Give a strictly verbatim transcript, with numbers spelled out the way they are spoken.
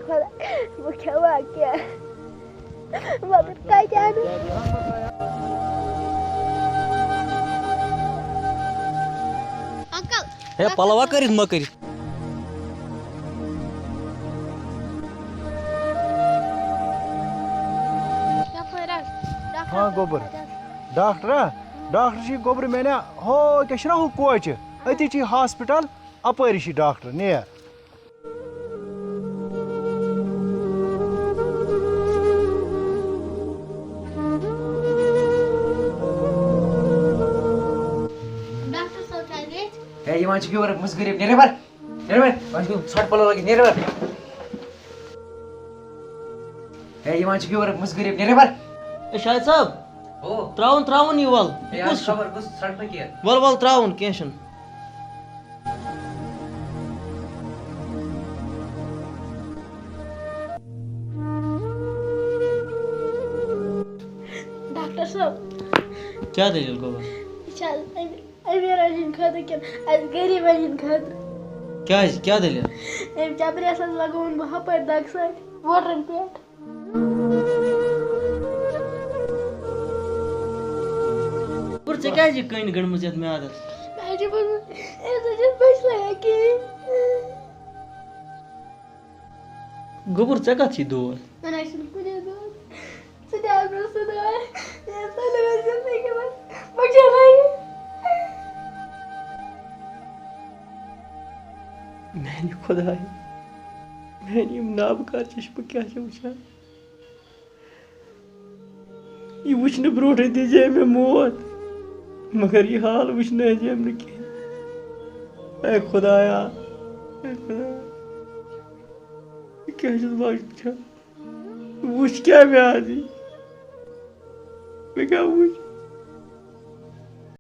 خۄدا، بہٕ کھٮ۪مہٕ ہا کینٛہہ؟ مگر کَتہِ اَنہٕ؟ انکل، ہے، پَلو ہا کٔرِتھ مہ کٔرِتھ۔ یَپٲرۍ حظ، ڈاکٹر ہاں، صٲب، گوٚبُر۔ اَتہِ حظ۔ ڈاکٹرا؟ ڈاکٹر چھِ گوٚبرِ مےٚ نا، ہو، کیٛاہ چھُنہ ہُہ کوچہِ؟ أتی چھِ ہاسپِٹل، اَپٲری چھِ ڈاکٹر، نیر۔ ڈاکٹر صٲب چھا اَتہِ؟ ہے، یِوان چھِ یور، مُس غریٖب، نیر یَپٲرۍ۔ نیر یَپٲرۍ، وۄنۍ چھُ ژھۄٹھ پَلو لٲگِتھ، نیر یَپٲرۍ۔ ہے، یِوان چھِ یور، مُس غریٖب، نیر یَپٲرۍ۔ اے شاہد صٲب، او۔ ترٛاوُن، ترٛاوُن یہِ وَل۔ ہے، یہِ آز کُس چھُ؟ خبر کُس ژھۄٹھ فقیٖر۔ وَل، وَل، ترٛاوُن، کینٛہہ چھُنہٕ۔ ڈاکٹر صٲب۔ کیٛاہ دٔلیٖل گوٚو؟ یہِ چھا اَمہِ، اَمہِ رَجہِ ہِنٛدِ خٲطرٕ کِنہٕ اَسہِ غریٖبَن ہِنٛدِ خٲطرٕ؟ کیٛازِ؟ کیٛاہ دٔلیٖل؟ أمۍ چَپرِیَس حظ لَگووُن بہٕ ہُپٲرۍ دَگہٕ سۭتۍ موٹرَن پٮ۪ٹھ۔ گوٚبُر، ژےٚ کیٛازِ یہِ کٔنۍ گٔنٛڈمٕژ یَتھ میٛادَس؟ مےٚ حظ چھِ بوٗزمُت، أمِس حظ چھِنہٕ بٔچھِ لَگان کِہیٖنۍ۔ گوٚبُر، ژےٚ کَتھ چھی دود؟ مےٚ نہ حظ چھُنہٕ کُنے دود۔ سُہ تہِ حظ اوس سُہ دود۔ ییٚمہِ ساتہٕ مےٚ زِندگی منٛز بہٕ چلاوٕ۔ میٛانہِ خۄدایہِ، میٛانہِ یِم نابکار چشمہٕ کیٛاہ چھِ وٕچھان؟ یہِ وٕچھنہٕ برونٛٹھٕے دِژے مےٚ موت، مگر یہِ حال وٕچھنٲیزیم نہٕ کینٛہہ۔ اے خۄدایا، اے خۄدایا، یہِ کیٛاہ چھُس بہٕ آز وٕچھان؟ وٕچھ کیٛاہ مےٚ آز یہِ؟ مےٚ کیٛاہ وٕچھ؟